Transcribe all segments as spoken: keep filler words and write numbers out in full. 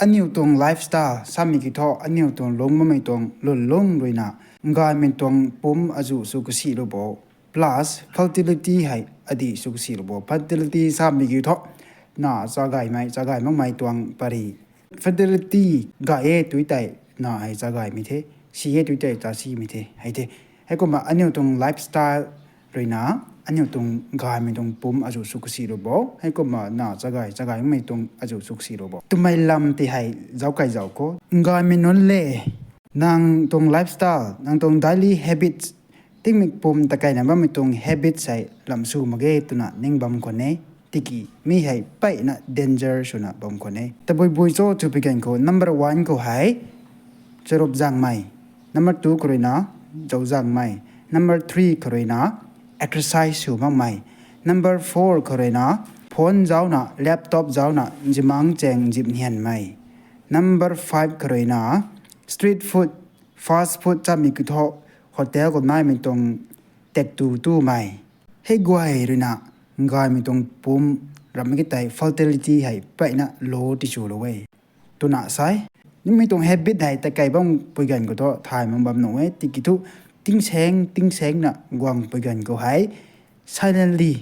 Aniu tuang lifestyle samei kiu thu aniu tuang lungc bammei tuang lwnlung ruina gaymei tuang pumc azuh sw kasi lou bo. Plus fertility hei adih sw kasi lou bo. Fertility samei kiu thu na chagaymei, chagay makmei tuang pary. Fertility gay e tu tei na hei chagaymei the, si e tu tei chasimei the hei the. Heikumna aniu tuang lifestyle ruina aniu tuang gaymei tuang pumc azuh sw kasi lou bo. Heikumna na chagay, chagay makmei tuang azuh sw kasi lou bo twmei lam tei hei zauc kay zauc khou gaymei nunc le, nang tuang lifestyle, nang tuang daily habits, tingmik pumc ta keyna bammei tuang habits hei lam sw mak ge twna ning bam khwan e. Tiki mi hei mpeyna danger swna bam khwan e. Tabui bui cho twpui ganv khou number one khou hei charup zangmei, number two khou ruina zauc zangmei, number three khou ruina exercise sw makmei, number four khou ruina phone zaucna, laptop zaucna zimangc chaeng zip nianmei, number five khou ruina street food, fast food samei kiu thu hotel khou naimei tuang taektw tumei. Hei guay ruina gaymei tuang pumc ramh mak ge tei fertility hei mpeyna low tiswlou e twna sa e. Nimei tuang habit hei ta key bampui ganv khou thu thay mak bam nuh e, tiki thu tingsaeng tingsaengna guangpui ganv khou hei silently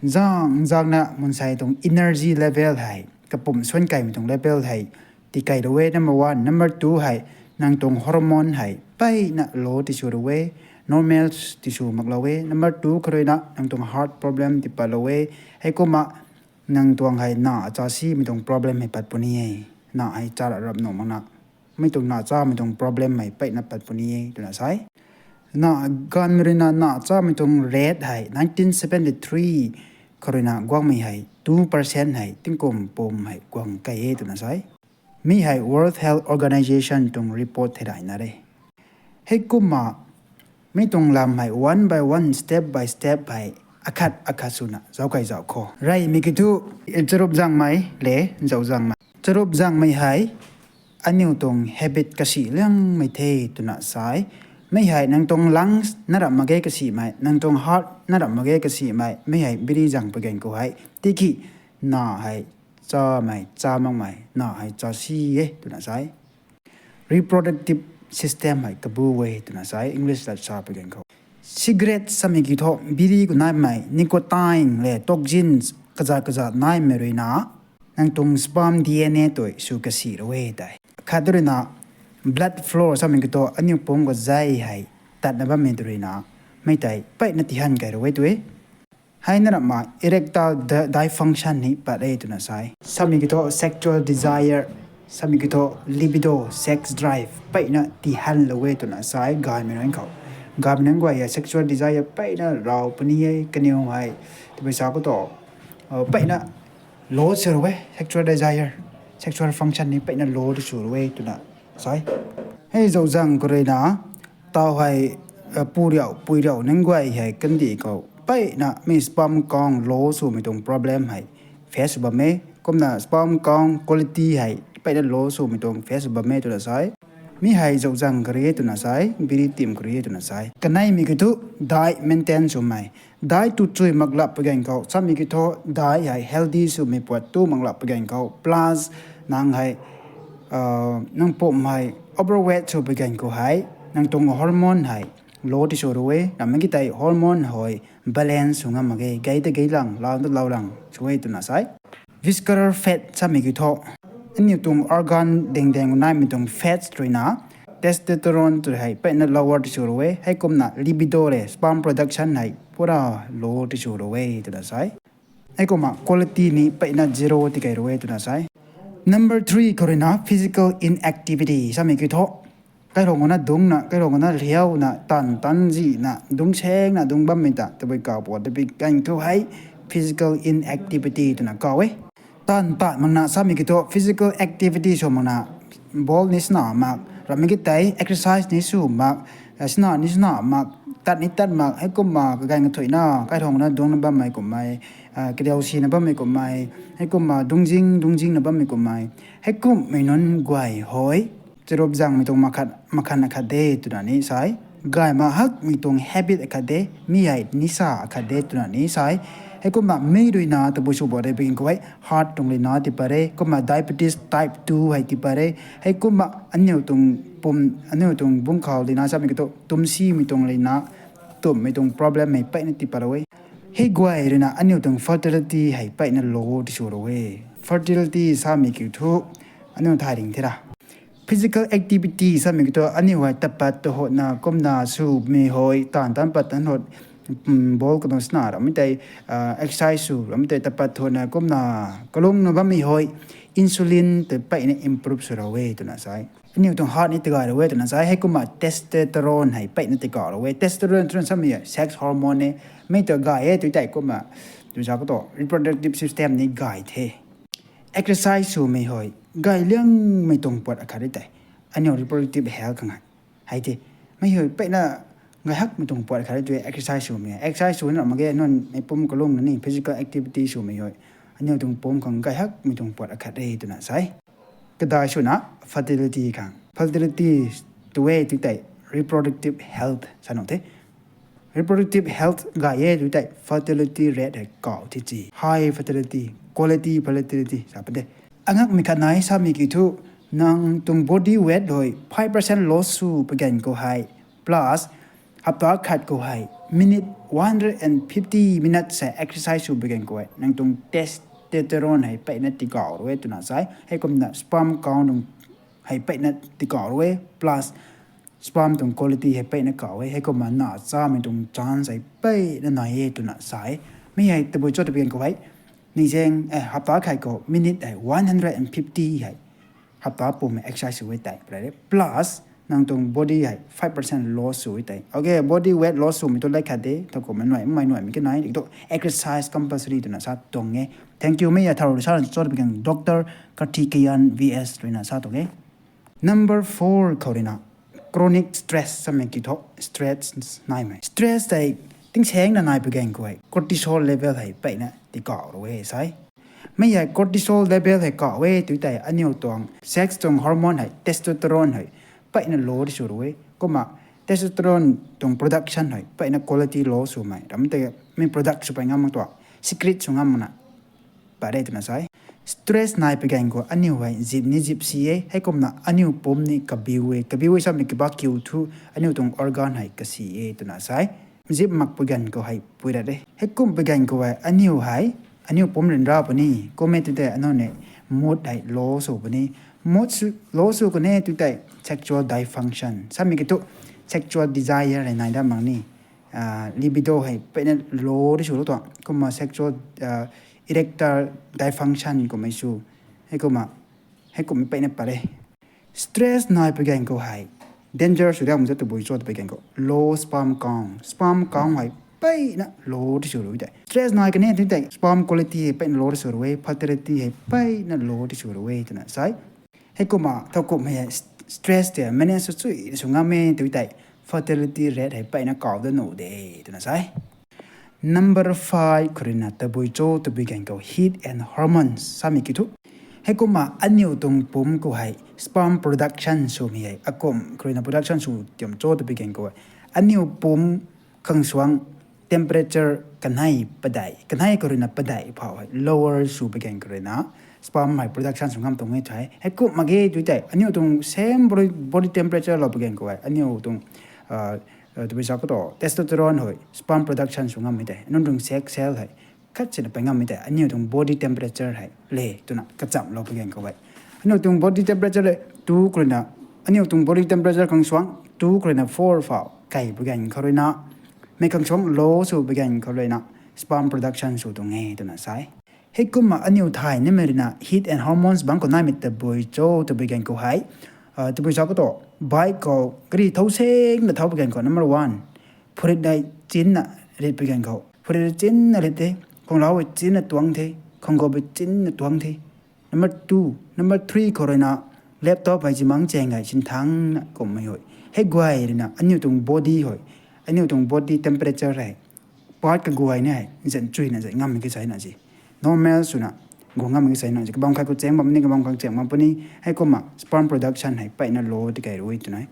zang zangna mansei tuang energy level hei, kapumc suan keymei tuang level hei tikeylou e. Number one, number two hei nang tuang hormone hei mpeyna low tiswlou e, normal tisw maklou e. Number two khou ruina nang tuang heart problem tipatlou e. Heikumna nang tuang hei na chasimei tuang problem hei pat puni e. Na hei chara rap nuh makna mei tuang na chamei tuang problem hei mpeyna pat puni e twna sa e. Na ganv ruina na chamei tuang rate hei nineteen seventy three khou ruina guangmei hei two percent hei tingkum pumc hei guang key e twna sa e. Mi hei World Health Organization tuang report thei rayna re. Heikumna mi tuang lam hei one by one, step by step hei akhat akhat swna zauc key zauc khou reymei kiu thu charup zangmei le zauc zangmei. Charup zangmei hei aniu tuang habit kasi liangmei the twna sa e. Mi hei nang tuang lungs na ramh mak ge kasimei, nang tuang heart na ramh mak ge kasimei, mi hei biri zangpui ganv khou hei tiki na hei chamei, cha makmei, na hei chasi e twna sa e. Reproductive system hei kabu e twna sa e, English lat sapui ganv khou. Cigarette samei kiu thu biri khou naimei nicotine le toxins kazat kazat naimei ruina nang tuang sperm D N A tei sw kasi lou e tei. Khat ruina blood flow samei kiu thu aniu pumc khou zei hei tatna bammei ruina mei tei mpeyna tihan key lou e twe. Hei na ramhna erectile dysfunction ni pat e twna sa e. Samei kiu thu sexual desire, samei kiu thu libido, sex drive mpeyna tihanlou e twna sa e gaymei nunc khou. Gaymei nunc guay hei sexual desire mpeyna raw puni e, kaniw hei tabui sa khou thu mpeyna low sw e sexual desire, sexual function ni mpeyna low tiswlou e twna sa e. Hei zauc zang khou ruina taw hei puriau puiriau nunc guay hei kandih khou mpeyna mi sperm count low swmei tuang problem hei face sw bam e. Kumna sperm count quality hei mpeyna low swmei tuang face sw bam e twna sa e. Mi hei zauc zang khou rui e twna sa e, biri tim khou rui e twna sa e. Kaneimei kiu thu diet maintain swmei. Diet tu chui mak lap pui ganv khou, samei kiu thu diet hei healthy swmei puat tu mak lap pui ganv khou, plus nang hei nang pumc hei overweight swpui ganv khou hei nang tuang hormone hei low tiswlou e, ramhmei ki tei hormone hei balance sw ngam mak ge, gei ta gei lang, lau ta lau lang sw e twna sa e. Visceral fat samei kiu thu aniu tuang organ ding ding naimei tuang fats ruina testosterone tw hei mpeyna lower tiswlou e, heikumna libido le sperm production hei pura low tiswlou e twna sa e. Heikumna quality ni mpeyna zero tikey lou e twna sa e. Number three khou ruina physical inactivity samei kiu thu kairuang na dungcna, kairuang na riauna, taanv taanv zihna, dungc saengna dungc bammei ta tabui kaw pw tabui ganv thu hei physical inactivity twna kaw e. Taanv tat makna samei kiu thu physical activity sw makna, ball ni swna mak, ramhmei ki tei exercise ni sw mak, swna ni swna mak, tat ni tat mak, heikumna kaganv kathuina kairuang na dungcna bammei kummei, kadiau sina bammei kummei, heikumna dungzing dungzingna bammei kummei, heikumhmei nunc guay hei charup zangmei tuang makhan akhat de twna ni sa e. Gayma hakmei tuang habit akhat de, mi hei nisa akhat de twna ni sa e. Heikumna mi ruina tabui sw bo de ping khou hei heart tuang ruina tii pat re, kumna diabetes type two hei tii pat re. Heikumna aniu tuang pum, aniu tuang bungc khou ruina samei kiu thu tumsimei tuang ruina, tumhmei tuang problem hei peyna tii pat ro e. Hei guay ruina aniu tuang fertility hei peyna low ti sw ro e. Fertility samei kiu thu aniu thay ring the ra. Physical activity samei kiu thu aniu hei tapat ta hotna kumna swmei hoi, taanv taanc pat tan hot, ball katuang sna ramei tei, exercise sw ramei tei tapat hotna kumna kalungna bammei hei insulin tei peyna improve sw ro e twna sa e. Aniu tuang heart ni tigay ro e twna sa e. Heikumna testosterone hei peyna tigay ro e. Testosterone twna samei sex hormone e. Mi ta gay e tu tei kumna, tu sa khou thu reproductive system ni gay the. Exercise swmei hei gay liangmei tuang puat akhat ri tei aniu reproductive health khang hei, hei the, mi hei peyna gay hakmei tuang puat akhat ri tei exercise swmei. Exercise swna mak ge nunc mei pum kalungna ni physical activity swmei hei aniu tuang pum khang gay hakmei tuang puat akhat re twna sa e. Kadai swna fertility khang. Fertility tu e tu tei reproductive health sa nuh the. Reproductive health gay e tu tei fertility rate hei kau ti chi. High fertility, quality fertility sa pa de. Angakmei khat nai samei kiu thu, nang tuang body weight hei five percent loss sw pui ganv khou hei, plus hapta khat khou hei minute one hundred and fifty minutes hei exercise sw pui ganv khou hei nang tuang testosterone hei peyna tigay ro e twna sa e. Heikumna sperm count hei peyna tigay ro e, plus sperm tuang quality hei peyna kau e. Heikumna na chamei tuang chance hei peyna nai e twna sa e. Mi hei tabui cho ta ping khou hei, nizang, hapta khat khou minute hei one hundred and fifty hei hapta pum hei exercise sw e tei, plus nang tuang body hei five percent loss sw e tei. Okay, body weight loss swmei tu lai khat de, thowkumhmei nuai, mei nuaimei kanei tu exercise compulsory twna sa tuang e. Thank you, mi hei thau sa cho ta ping Doctor Karthikeyan V S ruina sa tuang e. Number four khou ruina chronic stress samei kiu thu, stress naimei. Stress tei tingsaengna nai pui ganv khou hei cortisol level hei peyna tigay ro e sa e. Mi hei cortisol level hei kau e tu tei aniu tuang sex tuang hormone hei, testosterone hei peyna low ti sw ro e. Kumna testosterone tuang production hei peyna quality low swmei ram tei mi product sw pui ngam mak tuang, secrete sw ngam makna pat re twna sa e. Stress nai pui ganv khou aniu hei zip ni zip si e, heikumna aniu pum ni kabiu e. Kabiu e samei kiu thu aniu tuang organ hei kasi e twna sa e. Zip mak pui ganv khou hei pui rat e. Heikum pui ganv khou hei aniu hei, aniu pum ryanra puni, kum e tu tei aniu ni mood hei low sw puni. Mood low sw kan e tu tei sexual dysfunction samei kiu thu sexual desire hei nai dat mak ni, libido hei peyna low ti sw ro tuang. Kumna sexual, erectile dysfunction kummei sw, heikumna, heikumhmei peyna pat e. Stress nai pui ganv khou hei danger sw riak mak za tabui cho ta pui ganv khou low sperm count, sperm count hei peyna low ti sw ro tei. Stress nai kan e tu tei sperm quality hei peyna low ti sw ro e, fertility hei peyna low ti sw ro e twna sa e. Heikumna thowkumhmei hei stress tei manage sw chui sw ngam e tu tei fertility rate hei peyna kau dat nuh de twna sa e. Number five khou ruina tabui cho ta pui ganv khou heat and hormones samei kiu thu, heikumna aniu tuang pum khou hei sperm production swmei hei akum khou ruina production sw tiam cho ta pui ganv khou hei aniu pum khang suang temperature kanei padeih, kanei khou ruina padeih phau hei lower sw pui ganv khou ruina sperm hei production sw ngam tuang e thei. Heikum mak ge tu tei aniu tuang same body, body temperature lou pui ganv khou hei aniu tuang, tabui sa khou thu testosterone hei sperm production sw ngammei tei nunc tuang sex cell hei khat sina pui ngammei tei aniu tuang body temperature hei le twna kachamhlou pui ganv khou hei, aniu tuang body temperature le two khou ruina, aniu tuang body temperature khang suang two khou ruina four phau kai pui ganv khou ruina, mei khang suang low sw pui ganv khou ruina sperm production sw tuang e twna sa e. Heikumna aniu thay nimei ruina heat and hormones bangc khou naimei tabui cho ta pui ganv khou hei, tabui sa khou thu bike khou gari thau sengna thau pui ganv khou number one, phurit dei chinna rit pui ganv khou, phurit dei chinna rit the, khonglou hei chinna tuang the, khonggop hei chinna tuang the. Number two, number three khou ruina laptop hei zimang chaeng hei sinthangna kummei hei, hei guay ruina aniu tuang body hei, aniu tuang body temperature hei part kaguay ni hei zan chuina zan ngammei ka sana si, normal swna guang ngammei ka sana si. Kabam khat khou chaeng bam ni, kabam khat chaeng bam puni, heikumna sperm production hei peyna low ti kai rui twna,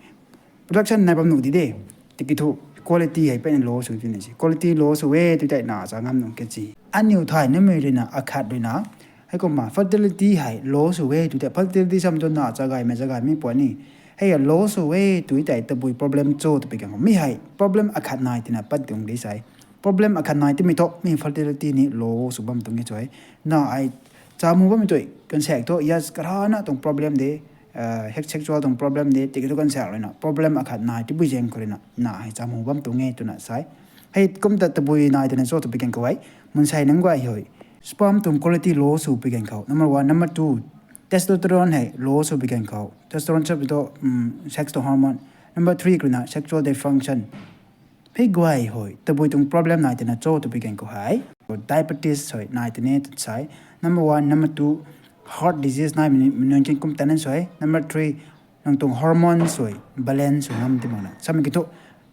production nai bam nuh di de. Tiki thu Quality hei peyna low sw twna si. Quality low sw e tw tei na cha ngam nung ke si. Aniu thay nimei ruina akhat ruina, heikumna fertility hei low sw e tw tei, fertility sam tu na cha gaymei cha gaymei puni. Hei low sw e tw tei tabui problem cho twpui ganv khou mi hei problem akhat nai tina pat tuang de sai. Problem akhat nai timei thu mi fertility ni low sw bam tuang e choi. Na ai chamu bammei tui kansak thu yes karana tuang problem de, hek sexual tuang problem de tiki thu kansak ruina problem akhat nai tibui zaeng khou ruina na hei chamu bam tuang e twna sai. Hei kum ta tabui nai tina cho twpui ganv khou hei, mansei nunc guay hei sperm tuang quality low sw pui ganv khou number one, number two, testosterone hei low sw pui ganv khou, testosterone sa thu sex tuang hormone, number three khou ruina sexual dysfunction. Hei guay hei tabui tuang problem nai tina cho twpui ganv khou hei diabetes hei nai tina tw sai. Number one, number two, heart disease nai mei nunc kin kum tana sai. Number three, nang tuang hormone hei balance sw ngam ti makna samei kiu thu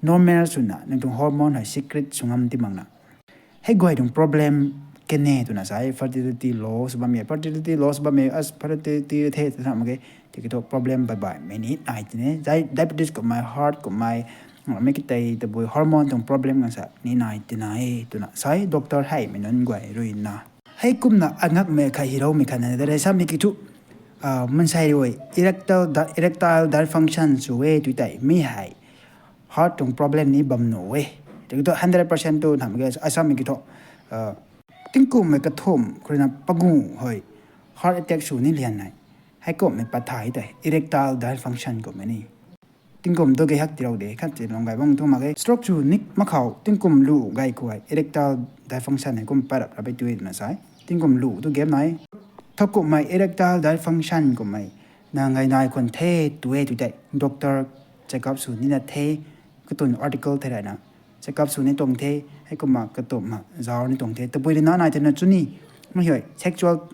normal swna nang tuang hormone hei secrete sw ngam ti makna hei guay tuang problem kene twna sai. Fertility low sw bammei, fertility low sw bammei, as fertility the ta sa mak ge, tiki thu problem baih baihmei ni nai tina, diabetes kummei, heart kummei, mei kitei tabui hormone tuang problem ganv sa ni nai tina e twna sai doctor heimei nunc guay ruina. Heikumna angakmei kha hiroumei khatna de samei kiu thu mansei rui erectile dysfunction sw e tw tei mi hei heart tuang problem ni bam nuh e. Tiki thu hundred percent tu nam ge asamei kiu thu tingkummei kathumh khou ruina pagu hei heart attack sw ni lian e. Heikumhmei pat thay tei erectile dysfunction kummei ni tingkum tu gei hak tirou de khat ti lung gay bam tu mak ge. Stroke sw ni mak khou tingkum lu gay khou hei erectile dysfunction hei kum pat rap rap e tw twna sai. Tingkum lu tu gap nai. Thow kumhmei erectile dysfunction kummei nang gay nai khwan the tw e tw tei doctor check up sw nina the, katun article thei rana check up sw ni tuang the. Heikumna katumna zauc ni tuang the, tabui ruina nai tina chuni, mei hei sexual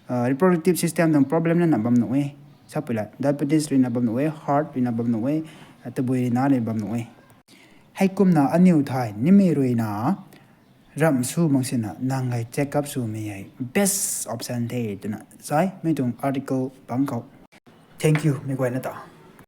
reproductive system tuang problem na na bam nuh e. Sapui la diabetes ruina bam nuh e, heart ruina bam nuh e, tabui ruina ni bam nuh e. Heikumna aniu thay nimei ruina ramh sw mak sina nang hei check up swmei hei best option the twna sai mei tuang article bangc khou. Thank you mei guayna ta.